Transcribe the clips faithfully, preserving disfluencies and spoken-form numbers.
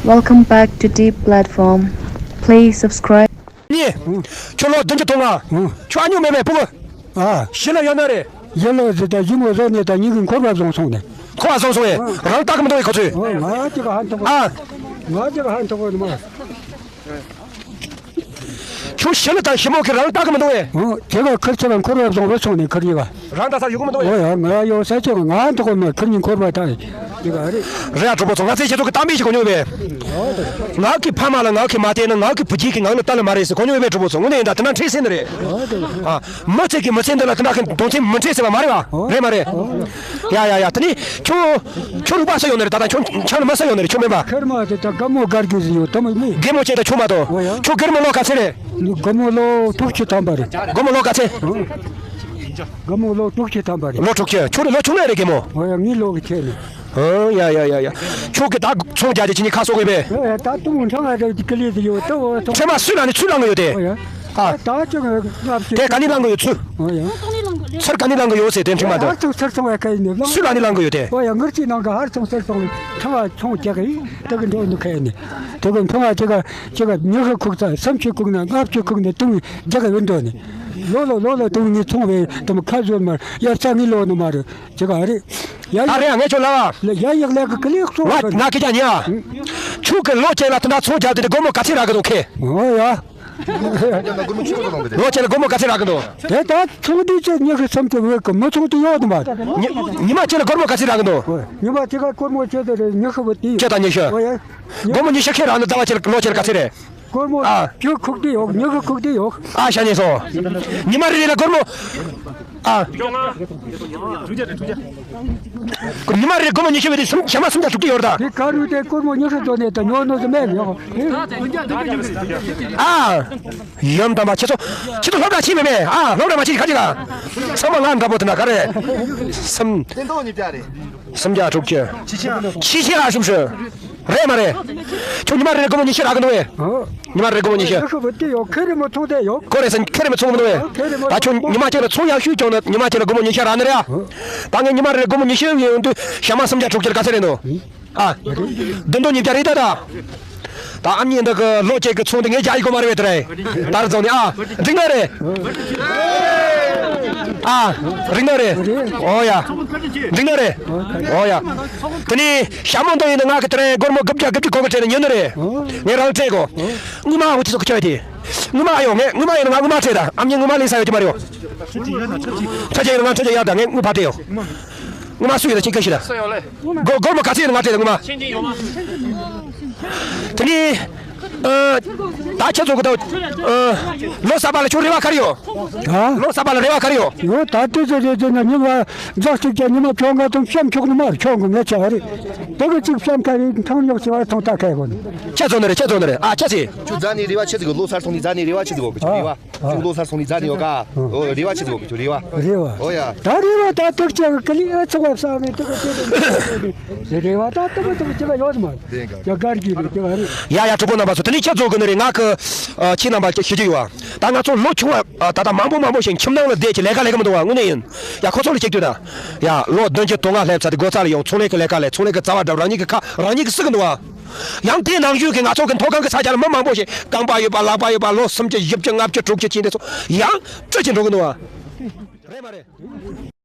Welcome back to Deep Platform. Please subscribe. ནི། ཁྱོད་ལོ་བདུན་ཅུ་དོན་ལྔ། ཁྱོད་ཨ་ཉུང་མེད་མེད་ཕྲུ་གུ། ཨ། གཞི་ལ་ཡོད་ན་རེད། གཞི་ལ་ཟེར་ད་གཞི་མོ་བཟོ་ནས་ད་ཉིན་གི་འཁོར་བ་བཟུང་སོང་ནས། འཁོར་བ་བཟུང་སོང་ངས། རང་ལྟ་གི་མི་འདུག་ཡ་ཁོ་ཚོས། ཨོ། ང་ཅིག་ཧ་མཐོ་གོ། ཨ། ང་ཅིག་ཧ་མཐོ་གོ་ནི་མ། ཁྱོད་གཞི་ལ་ད་ཞི་མོ་གི་རང་ལྟ་གི་མི་འདུག་ཨེ། ཨོ། དེ་ག་ཁིར་ཚེ་ག་འཁོར་བ་བཟུང་བ་སོང་ནས་ཁིར་ཡི་ག་རང་ལྟ་ས་ཡོད་གི་མི་འདུག་ཨེ། ཨོ་ཡ། ང་ཡོད་ས་ཆེ་ག་ང་མཐོ་གོ་མ་ཁིར་ཉིན་འཁོར་བ་ད་ཡི་ག་རེད། རེད་ཨ། གྲོགས་པོ་ཚོ་ང་ཚོས་ཁྱེད་ཚོ་གི་གཏམ་དཔེ་ཞིག་གོ་མྱོང་བས། ངག་གི་ཕ་མ་ལ་ངག་གི་མ་བལྟས་ན་ངག་གི་བུ་རྒྱུད་ཀྱི་ངག་ནི་ལྟ་ལ་མ་རེད་ཟེར་གོ་མྱོང་བས་གྲོགས་པོ་ཚོ། དངོས་གནས་ཡིན་ད་དེ་འདྲ་འཕྲད་སྲིད་ནི་རེད། ཨ། མི་ཚེ་གི་མི་ཚེ་འདི་ལ་དེ་འདྲ་གི་མདོ་མཚན་མི་འཕྲད་ཟེར་བ་མ་རེད་བ། རེད་མ་རེད། ཡ་ཡ་ཡ། དེ་ནི་ཁྱོད། ཁྱོད་རུ་པ་ས་ཡོང་ནི་རེད། ད་ལྟ་ཁྱོད་ཁྱོད་ནི་མ་ས་ཡོང་ནི་རེད། ཁྱོད་མིན་པ། ཁེར་མ་དེ་ད་དགའ་མོ་དགར་གི་ཟིན་ཡོད་དམ་མི། དགེ་མོ་ཁྱེད་ད་ཁྱོད་མ་གཏོགས། ཨོ་ཡ། ཁྱོད་སྒེར་མོ་ལོ་ག་ཚད་རེད། དགའ་མོ་ལོ་དྲུག་ཅུ་ཐམ་པ་རེད། དགའ་མོ་ལོ་ག་ཚད། དགའ་མོ་ལོ་དྲུག་ཅུ་ཐམ་པ་རེད། ལོ་དྲུག་ཅུ། ཁྱོད་རེད་ལོ་ཆུང་ནས་རེད་དགེ་མོ། ཨོ་ཡ། ངའི་ལོ་གི་ཁྱེད་ནི། ཨོ་ཡ་ཡ་ཡ་ཡ། ཁྱོད་ཀྱི་ད་ཚོང་རྒྱག་རྒྱུ་ཅི་ནི་ཁ་སོག་གི་བས། ཨོ་ཡ། ད་དུང་ཁྲང་ཨ་རེ་ཀི་ལི་དེ་ཡོད་དོ། ཨོ་ཐོ། ཁྲེ་མ་སུ་ལ་ནི་ཚུར་ལང་གི་ཡོད་དེ། ཨོ་ཡ། ཨ། ད་ཅི་ང་ང་དེ་ག་ནི་ལང་གི་ཡོད་ཚུར། ཨོ་ཡ། ཚུར་ག་ནི་ལང་གི་ཡོད་ཟེར་དེ་ཁྲིམས་མ་དང་། ཧར་ཚུར་ཚུར་སོང་བའི་ཁ་ཡིན་ནི་ལང་། སུ་ལ་ནི་ལང་གི་ཡོད་དེ། ཨོ་ཡ། ངར་ཅི་ནང་གི་ཧར་ཚུར་ཚུར་སོང་བའི་ཁྲང་ཨ་ཚོང་རྒྱག་གི་ཡིན། དེ་གི་འགྲོ་ནི་ཁ་ཡིན་ནི། དེ་གི་ཁྲང་ཨ་ཅི་ག་ཅི་ག་ཉི་ཤུ་ཁུག་ཚ་བསམ་ཆུ་ཁུག་ན་ལྔ་བཅུ་ཁུག་ནི་དུང་རྒྱག་གི་བིན་འགྲོ་ནི། ལོ་ལོ་ལོ་ལོ་དུང་ངི་ཚོང་བའི་དུམ་ཁ་བཟོ་མར་ཡར་ཚ་ངི་ལོ་ནི་མ་རེད། ཅི་ག་རེད། ཡ་ད་རེད་ཡ། ངས་ཁྱོད་ལ། ཡ་ཡག་ལས་གི་ཀི་ལིག་སོང་ང་ང་ཁི་ཅག་ཉི་ཨ། ཁྱོད་ཀྱི་ལོ་ཅན་ལ་དེ་འདྲ་ཚོང་རྒྱག་དུས་དེ་སྒོར་མོ་ག་ཚད་རག་གི་འདུག་ཁེ། ཨོ་ཡ། ལོ་ཅན་ལ་སྒོར་མོ་ག་ཚད་རག་གི་འདུག་དེ་ད་ཚོང་དུས་ཚོད་ཉི་ཤུ་སུམ་ཅུ་འོས་ཀི་མི་ཚོང་དུས་ཡོད་དམ་པ། ཉི་ཉི་མ་ཅན་ལ་སྒོར་མོ་ག་ཚད་རག་གི་འདུག་ཉི་མ་ཅི་ག་སྒོར་མོ་ཅི་དེ་རེད། ཉི་ཤུ་བུ་དེ་ཡོད། ཅི་ད་ཉི་ཤུ། ཨོ་ཡ། སྒོར་མོ་ཉི་ཤུ་ཁེ་རག་ནི་ཟླ་བ་ཅན་ལ་ལོ་ཅན་ལ་ག་ཚད་རེད། སྒོར་མོ། ཨ། ཁྱོད་ཁུག་དེ་ཡོད། ཉི་ཤུ་ཁུག་དེ་ཡོད། ཨ་ཤ་ཉེ་སོ། ཉི་མ་རེ་རེ་ལ་སྒོར་མོ། ཨ། ཉི་མ་རེ་སྒོར་མོ་ཉི་ཤུ་བས་དེ་སུམ་ཞག་མ་སུམ་བརྒྱ་དྲུག་ཅུ་ཡོད་རེད་ད། དེ་ག་རུ་དེ་སྒོར་མོ་ཉི་ཤུ་བཟོ་ནས་ད་ཉོ་ནོ་ཟེར་མེད་ཡོད། ཨ། ཡོམ་དམ་པ་ཁྱེད་ཚོ། ཁྱེད་ཚོ་སློབ་གྲྭ་ཕྱིན་མེད་མེད། ཨ། སློབ་གྲྭ་མ་ཕྱིན་ཁ་ཅིག་ཨ། ཚང་མ་ང་འདྲ་པོ་དེ་ན་ག་རེ། སུམ། བསྟན་ཏོག་ཉིས་བརྒྱ་རེད། སུམ་བརྒྱ་དྲུག་ཅུ། ཕྱི་ཕྱི་ཨ་ཤུམ་ཤུ། རེད་མ་རེད། ཁྱོད་ཉི་མ་རེ་རེ་སྒོར་མོ་ཉི་ཤུ་རག་གི་འདུག་བས། ཨོ། ཉི་མ་རེ་རེ་སྒོར་མོ་ཉི་ཤུ། ཁོ་བུ་དེ་ཡོད། ཁེ་རེ་མོ་ཐོང་དེ་ཡོད། ཁོ་རེ་ས་ཁེ་རེ་མོ་ཚོང་མི་འདུག་བས། ཁེ་རེ་མོ་ད་ཁྱོད་ཉི་མ་གཅིག་ལ་ཚོང་ཡག་ཤོས་བྱུང་ན་ཉི་མ་གཅིག་ལ་སྒོར་མོ་ཉི་ཤུ་རག་ནི་རེད་ཨ། ཨོ། ད་ངས་ཉི་མ་རེ་རེ་སྒོར་མོ་ཉི་ཤུ་ཡོང་དུས་ཞག་མ་སུམ་བརྒྱ་དྲུག་ཅུ་ལ་ག་ཚད་རེད་འདུག་ཨ། བདུན་སྟོང་ཉིས་བརྒྱ་རེད་ད་ད། ད་ཨ་མྱེས་འདི་གི་ལོ་གཅིག་གི་ཚོང་འདི་ངས་རྒྱག་ཡི་གོ་མ་རེད་བས་དེ་རེད། ད་རེ་རྫོང་ནས་ཨ། འགྲིག་ན་རེད། ཨ། འགྲིག་ན་རེད། ཨོ་ཡ། འགྲིག་ན་རེད། ཨོ་ཡ། དེ་ནས་ཞྭ་མོ་འདི་ཡིན་ན་ང་གི་དེ་རིང་སྒོར་མོ་དགུ་བརྒྱ་དགུ་བཅུ་གོ་གི་སྤྲད་ནས་ཉོས་ནི་རེད། ངས་རང་སྤྲད་གོ། ངུ་མ་འུ་ཅི་ཚོ་གི་ཆོས་དེ། ངུ་མ་ཡོང་ངས་ངུ་མ་ཡིན་ན་ང་ངུ་མ་སྤྲད་ད། ཨ་མྱེས་ངུ་མ་ལེན་ས་ཡོད་ཀྱི་མ་རེད། ཁྲ་ཆེ་ཡིན་ན་ང་ཁྲ་ཆེ་ཡར་ད་ངས་ངུ་ཕ་སྤྲད་ཡོང་། ངུ་མ་སུ་ཡོད་ད་ཁྱེད་སྐད་ཤེས་ད། སྒོ་སྒོར་མོ་ག་ཚད་ཡིན་ན་ང་སྤྲད་ད་ངུ་མ། དེ་ནས། ཨ། ད་ཁྱེད་ཚོ་གི་ད། ཨ། ལོ་གསར་པ་ལ་ཁྱོད་རེ་བ་ག་རེ་ཡོད། ཨ། ལོ་གསར་པ་ལ་རེ་བ་ག་རེ་ཡོད། ཡོད་ད་ལྟ་ཚོ་རེ་ཚོ་ན་ཉི་མ་འཛག་ཅིག་ཀྱང་ཉི་མ་ཁྱོད་ང་དང་བཤམ་ཆོག་ནི་མ་རེད། ཁྱོད་གི་ངས་ཆ་རེད། དེ་གི་ཅིག་བཤམ་ཁ་རེད་ཐང་ཉོག་ཆེ་བ་ཐང་ལྟ་ཁ་གོ་ནི། ཁྱེད་ཚོ་ནི་རེད་ཁྱེད་ཚོ་ནི་རེད་ཨ་ཁྱེད་ཚེ། ཁྱོད་རྫ་ནས་རེ་བ་ཆེ་ཟིག་གི་ལོ་གསར་ཐོང་ནི་རྫ་ནས་རེ་བ་ཆེ་ཟིག་གོ་གི་ཁྱོད་རེ་བ། ཨ། ཁྱོད་ལོ་གསར་སོང་ནི་རྫ་ནས་ཡོད་ཀ། ཨོ་རེ་བ་ཆེ་ཟིག་གོ་གི་ཁྱོད་རེ་བ། རེ་བ། ཨོ་ཡ། ད་རེ་བ་ད་ཏོག་ཅག་གི་ལི་ཨ་ཚོགས་པ་བསགས་ནས་ཏོག་ཏོག་ཏོག་ཏོག་རེ་བ་ད་ཏོག་ཏོག་ཅི་ལ་ཡོད་མ། ཡ་གར་གྱི་རེ་ཅི་བ་རེ། ཡ་ཡ་གྲོགས་པོ་རྣམ་པ་ཚོ་དེ་ནས་ཁྱེད་ཚོ་གི་ནི་རེ་ང་གི་ཁྱེད་རྣམ་པ་ཞུ་རྒྱུ་ཡོད་ཨ། ད་ང་ཚོ་ལོ་ཆུང་བ་ད་ལྟ་མང་པོ་མང་པོ་ཞིག་ཁྱིམ་ནང་ལ་བསྡད་ཀྱི་ལས་ཀ་ལས་ཀ་མི་འདུག་བ་དངོས་གནས་ཡིན། ཡ་ཁོ་ཚོ་ལ་གཅིག་ལྟོས་ད། ཡ་ལོ་བདུན་ཅུ་དོན་ལྔ་སླེབས་ཚར་དུས་སྒོ་རྩ་ལ་ཡོང་ཚོང་ལས་ཀྱི་ལས་ཀ་ལས་ཚོང་ལས་ཀྱི་རྩ་བ་འགྲམ་རང་ཉིད་ཀྱི་ཁ་རང་ཉིད་ཀྱིས་བསུ་གི་འདུག་བ། ཡང་དེའི་ནང་བཞིན་གྱི་ང་ཚོ་གི་མཐོ་སྒང་གི་ས་ཆ་ལ་མི་མང་པོ་ཞིག་རྐང་པ་ཡོད་པ་ལག་པ་ཡོད་པ་ལོ་སུམ་ཅུ་བཞི་བཅུ་ལྔ་བཅུ་དྲུག་ཅུ་ཕྱིན་དེ་ཚོ་ཡང་སྤྲོད་ཀྱི་འགྲོ་གི་འདུག་བ། རེད་མ་རེད།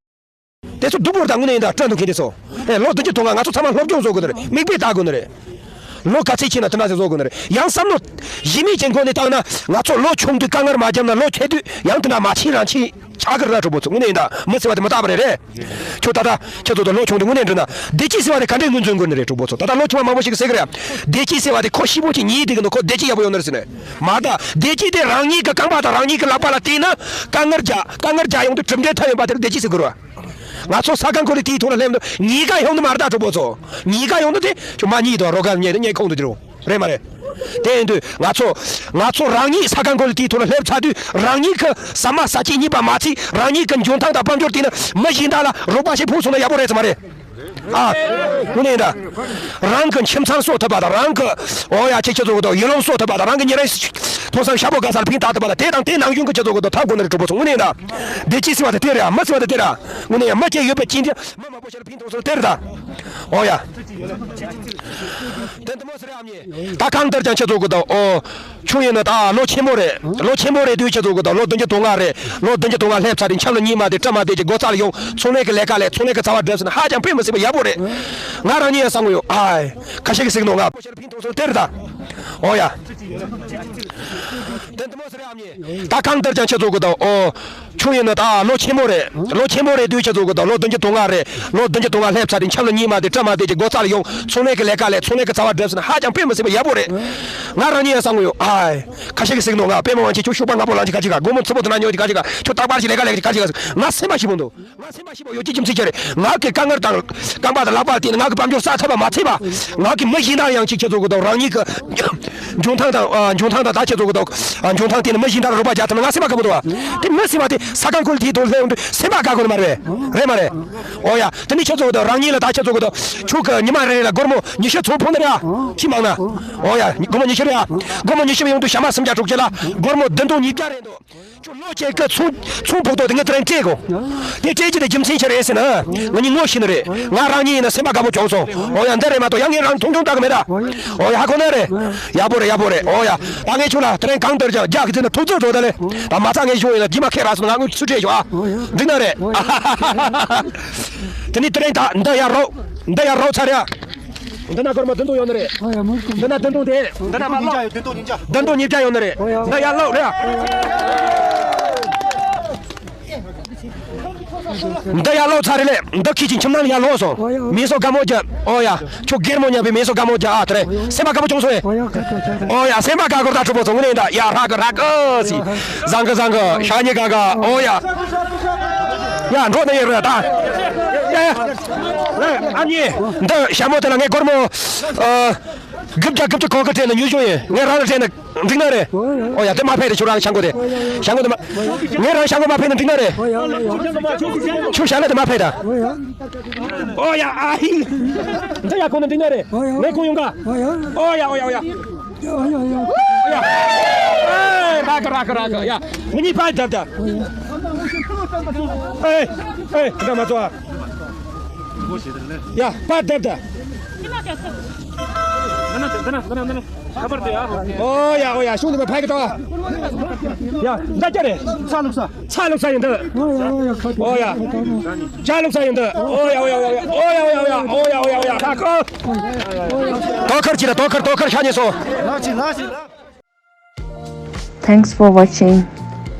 དེ་ཚོ་སྡུག་པོར་དང་དངོས་གནས་ཡིན་ད་སྤྲོད་འདུག་མཁན་དེ་ཚོ། ཨེ་ལོ་བདུན་ཅུ་དོན་ལྔ་ང་ཚོ་ཚང་མ་སློབ་སྦྱོང་བཟོ་དགོས་ནི་རེད། མིག་དཔེ་ལྟ་དགོས་ནི་རེད། ལོ་ག་ཚད་ཕྱིན་ན་དེ་འདྲ་ཞིག་བཟོ་དགོས་ནི་རེད། ཡང་བསམ་བློ་གཞི་མེད་ཅན་སྒོ་ནས་བཏང་ན་ང་ཚོ་ལོ་ཆུང་དུས་དཀའ་ངལ་མ་བརྒྱབ་ན་ལོ་ཆེ་དུས་ཡང་དེ་འདྲ་མ་ཕྱིན་རང་ཕྱིན་ཆགས་ཀྱི་རེད་གྲོགས་པོ་ཚོ། དངོས་གནས་ཡིན་ད་མི་ཟེར་བ་དེ་མི་རྟག་པ་རེད་རེད། ཁྱོད་ད་ལྟ་ཁྱོད་ཚོ་དང་ལོ་ཆུང་དུས་དངོས་གནས་འགྲིག་ན་བདེ་སྐྱིད་ཟེར་བ་དེ་ག་འདྲའི་ངོས་འཛིན་དགོས་ནི་རེད་གྲོགས་པོ་ཚོ། ད་ལྟ་ལོ་ཆུང་བ་མང་པོ་ཞིག་གིས་ཟེར་གི་རེད། བདེ་སྐྱིད་ཟེར་བ་དེ་ཁོ་སྐྱིད་པོ་ཅིག་ཉིད་བསྡད་གི་འདུག་ཁོ་བདེ་སྐྱིད་ཡག་པོ་ཡོང་ནི་རེད་ཟེར་ནས། མ་གཏོགས་བདེ་སྐྱིད་དེ་རང་ཉིད་ཀྱི་རྐང་པ་དང་རང་ཉིད་ཀྱི་ལག་པ་ལ་བརྟེན་ན་དཀའ་ངལ་རྒྱག་དཀའ་ངལ་རྒྱག་ཡོང་དུས་གྲུབ་འབྲས་ཐོན་ཡོང་པ་དེར་བདེ་སྐྱིད་ཟེར་དགོས་རེད་བ། ང་ཚོ་ས་ཁང་ཁོ་ལི་དེའི་ཐོག་ལ་སླེབས་འདུག་ཉེས་ཀ་ཡོང་ནི་མ་རེད་ད་གྲོགས་པོ་ཚོ། ཉེས་ཀ་ཡོང་ནི་དེ་ཁྱོད་མ་ཉེས་དང་རོ་ག་ཉེས་དེ་ཉེས་ཁོང་དུ་འགྱུར་རོ། རེད་མ་རེད། དེ་ཡིན་དུས་ང་ཚོ་ང་ཚོ་རང་ཉིད་ས་ཁང་ཁོ་ལི་དེའི་ཐོག་ལ་སླེབས་ཚར་དུས་རང་ཉིད་ཀྱི་ཟ་མ་ཟ་ཆས་རྙེད་པ་མ་ཚད་རང་ཉིད་ཀྱི་འཇོན་ཐང་དང་དཔལ་འབྱོར་དེ་ནི་མི་གཞན་དག་ལ་རོགས་པ་ཞིག་ཕུལ་སོང་ན་ཡག་པོ་རེད་ཟེར་མ་རེད། ཨ། དངོས་གནས་ཡིན་ད། རང་གི་ཁྱིམ་ཚང་གསོ་ཐུབ་པ་དང་རང་གི་འོ་ཡ་ཁྱེད་ཁྱེད་ཚོ་གི་ཡུལ་ལུང་གསོ་ཐུབ་པ་དང་རང་གི་ཉིན་རེའི་ ཕོ་སང་ཤ་བོ་ག་སར་ཕིང་ཏག་ཏག་པ་ལ་དེ་དང་དེ་ནང་བཞིན་གྱི་ཁྱེད་ཚོ་གི་དོ་ཐབས་དགོས་ནི་རེད། གྲོགས་པོ་ཚོ་དངོས་གནས་ད། དེ་ཅི་སྲིད་པ་དེ་དེ་རེད་ཨ། མི་སྲིད་པ་དེ་དེ་རེད་ཨ། དངོས་གནས་ཡ་མི་སྐྱེ་ཡོད་པའི་སྐྱིན་དེ་མི་མང་པོ་ཞིག་ལ་ཕིང་ཐོག་སོང་དེ་རེད་ད། ཨོ་ཡ། དེ་འདི་མོ་སི་རེད་ཨ་མྱེ། ད་གང་ལྟར་ཀྱང་ཁྱེད་ཚོ་གི་དོ་ཨོ། ཆུང་ཡིན་ན་ད་ལོ་ཆེན་མོ་རེད། ལོ་ཆེན་མོ་རེད་དུས་ཁྱེད་ཚོ་གི་དོ་ལོ་བདུན་ཅུ་དོན་ལྔ་རེད། ལོ་བདུན་ཅུ་དོན་ལྔ་སླེབས་ཚར་རེད། འཆམ་ལ་གཉིད་མ་དེ་སྐྲ་མ་དེ་གི་སྒོ་རྩར་ཡོང་ཚོང་ལས་ཀྱི་ལས་ཀ་ལས་ཚོང་ལས་ཀྱི་རྩ་བ་སྒྲུབ་ཟིན་ཧ་ཅང་དཔེ་མི་སྲིད་པ་ཡག་པོ་རེད། ང་རང་ཉིད་ཡང་བསམ་གི་ཡོད་ཨ། ཁ་ཤས་ཀྱི་གཟིགས་ནོ་ང་། ཕིང་ཐོག་སོང་དེ་རེད་ད། ཨོ་ཡ། དེ་འདི་མོ་སི་རེད་ཨ་མྱེ། ད་གང་ལྟར་ཀྱང་ཁྱེད་ཚོ་གི་དོ་ཨོ། ཆུང་ཡིན་ན་ད་ལོ་ཆེན་མོ་རེད། ལོ་ཆེན་མོ་རེད་དུས་ཁྱེད་ཚོ་གི་དོ་ལོ་བདུན་ཅུ་དོན་ལྔ་རེད། ལོ་བདུན་ཅུ་དོན་ལྔ་སླེབས་ཚར་རེད། འཆམ་ལ་གཉིད་མ་དེ་སྐྲ་མ་དེ་གི་སྒོ་རྩར་ཡོང་ཚོང་ལས་ཀྱི་ལས་ཀ་ལས་ཚོང་ལས་ཀྱི་རྩ་བ་སྒྲུབ་ཟིན་ཧ་ཅང་དཔེ་མི་སྲིད་པ་ཡག་པོ་རེད། ང་རང་ཉིད་ཡང་བསམ་གི་ཡོད་ཨ། ཁ་ཤས་ཀྱི་གཟིགས་ནོ་ང་། པད་མ་དབང་ཆེན་ཁྱོད་ཤུག་པ་ང་པོ་ལངས་ཀྱི་ཁ་ཅིག་ག་སྒོར་མོ་ཚུ་པོ་དུ་ན་ཉོ་ཀྱི་ཁ་ཅིག་ག་ཁྱོད་རྟག་པར་ཞིག་ལས་ཀ་ལས་ཀྱི་ཁ་ཅིག་ག་ང་སེམས་པ་ཞིག་པོ་འདུག་ང་སེམས་པ་ཞིག་པོ་ཡོད་ཀྱི་རྒྱུ་མཚན་ཅི་རེད། ང་གི་དཀའ་ངལ་དང་རྐང་པ་དང་ལག་པ་དེ་ནི་ང་གི་དཔལ་འབྱོར་བསགས་ཐུབ་པ་མ་ཚད་པ། ང་གི་མི་གཞན་དག་ཡང་ཅིག་ཁྱེད་ཚོ་གི་དོ་རང་ཉིད་ཀྱི་འཇོན་ཐང་དང་ཨ་འཇོན་ཐང་དང་ད་ཁྱེད་ཚོ་གི་དོ་ཨ་འཇོན་ཐང་དེ་ནི་མི་གཞན་དག་ལ་རོགས་པ་རྒྱག་ཐུབ་ན་ང་སེམས་པ་དགའ་པོ་འདུག་བ། དེ་མི་སེམས་པ་དེ་ས་ཁང་ཁུལ་དེའི་དོ་སླེབས་འདུག་སེམས་པ་དགའ་དགོས་ནི་མ་རེད། རེད་མ་རེད། ཨོ་ཡ། དེ་ནི་ཁྱེད་ཚོ་གི་དོ་རང་ཉིད་ལ་ད་ཁྱེད་ཚོ་གི་དོ་ཁྱོད་གི་ཉི་མ་རེ་རེ་ལ་སྒོར་མོ་ཉི་ཤུ་ཚོ་ཕོག་ནི་རེད་ཨ། ཁྱི་མང་ན། ཨོ་ཡ། སྒོར་མོ་ཉི་ཤུ་རེད་ཨ། སྒོར་མོ་ཉི་ཤུ་ཡོང་དུས་ཞག་མ་སུམ་བརྒྱ་དྲུག་ཅུ་ལ་སྒོར་མོ་བདུན་སྟོང་ཉིས་བརྒྱ་རེད་འདུག་ཁྱོད་ལོ་གཅིག་གི་ཚོང་ཚོང་ཕོག་ཐོག་དེ་ངས་དེ་རིང་སྤྲད་གོ། དེ་སྤྲད་རྒྱུ་དེ་རྒྱུ་མཚན་ཆེ་རེད་ཟེར་ན། ང་གཉིས་ངོ་ཤེས་ནི་རེད། ང་རང་ཉིད་ཡིན་ན་སེམས་པ་དགའ་པོ་བྱུང་སོང་། ཨོ་ཡ་འདི་རེད་མ་གཏོགས་ཡང་ངས་རང་མཐོང་ཆུང་བཏང་གི་མེད་ད། ཨོ་ཡ་ཧ་གོ་ནི་རེད། ཡག་པོ་རེད་ཡག་པོ་རེད། ཨོ་ཡ་ད་ངས་ཁྱོད་ལ་དེ་རིང་གང་ལྟར་ཀྱང་རྒྱག་གི་དེ་ན་ཐུགས་ཚོད་བཟོ་ད་ལེ། ད་མ་ཚ་ངས་ཞུ་ཡིན་ལ་རྒྱུ་མ་ཁེ་རག་སོང་ང་དངུལ་ཚུར་སྤྲད་ཞོག་ཨ། འགྲིག་ན་རེད། དེ་ནི་དེ་རིང་ད་འདི་ཡར་རོགས། འདི་ཡར་རོགས་ཚར་ཡ། འདི་ན་སྒོར་མོ་བདུན་སྟོང་ཡོད་ནི་རེད། ཨ་ཡ་མོ་སྐུ། འདི་ན་བདུན་སྟོང་དེ། འདི་ན་མ་ལོག་བདུན་སྟོང་ཉིས་བརྒྱ། བདུན་སྟོང་ཉིས་བརྒྱ་ཡོད་ནི་རེད། ཨོ་ཡ། འདི་ཡར་ལོག་རེད། འདི་ཡར་ལོག་ཚར་རེད་ལེ། འདི་ཁྱི་ཅིག་ཁྱིམ་ནང་ཡར་ལོག་སོང་། ཨོ་ཡ། མི་སོ་དགའ་མོ་རྒྱབ། ཨོ་ཡ། ཁྱོད་སྒེར་མོ་ཉག་པའི་མི་སོ་དགའ་མོ་རྒྱབ་ཨ་དེ་རེད། སེམས་པ་དགའ་པོ་བྱུང་སོང་ཨེ། ཨོ་ཡ་ཁ་ཁ་ཁ་ཁ། ཨོ་ཡ་སེམས་པ་དགའ་གོ་ད་གྲོགས་པོ་ཚོ་དངོས་གནས་ད་ཡ་རག་གི་རག་གི་སི། བཟང་གི་བཟང་གི་ཤ་ཉེ་ག་ག། ཨོ་ཡ། ཡ་འགྲོ་ནི་ཡོད་རེད་ད། ཡ་ཡ། ཨ་མྱེས། འདི་ཞྭ་མོ་དེ་ལ་ངས་སྒོར་མོ། ཨ། དགུ་བརྒྱ་དགུ་བཅུ་གོ་གི་སྤྲད་ན་ཉུང་ཤོས་ཡིན། ངས་རང་ལ་སྤྲད་ན་འགྲིག་ན་རེད། ཨོ་ཡ་དེ་མ་ཕེབས་རེད། ཁྱོད་རང་ཞྭ་མོ་དེ། ཞྭ་མོ་དེ་མ། ངས་རང་ཞྭ་མོ་མ་ཕེབས་ན་འགྲིག་ན་རེད། ཁྱོད་ཞྭ་ལ་དེ་མ་ཕེབས་ད། ཨོ་ཡ་ཨ་ཧི། འདི་ཡ་ཁོ་ན་འགྲིག་ན་རེད། ངས་ཁོ་ཡོང་ག། ཨོ་ཡ་ཨོ་ཡ་ཨོ་ཡ། ཨོ་ཡ། ཨེ་རག་གི་རག་གི་རག་གི་ཡ། ངེད་གཉིས་ཕར་བརྡབ་ད། ཨེ་ཨེ་འདི་མ་ཚོ་ཨ། ཡ་ཕར་བརྡབ་ད། ཨོ་ཡ་ཨོ་ཡ་ཤུང་འདི་མ་ཕར་གི་ད། ཡ་འདི་ཅི་རེད། ཚ་ལུག་ས། ཚ་ལུག་ས་ཡིན་འདི། ཨོ་ཡ། ཇ་ལུག་ས་ཡིན་འདི། ཨོ་ཡ་ཨོ་ཡ་ཨོ་ཡ། ཁ་ཁོ། དོ་ཁར་ཅི་ར་དོ་ཁར་དོ་ཁར་ཤ་ཉེ་སོ། Thanks for watching.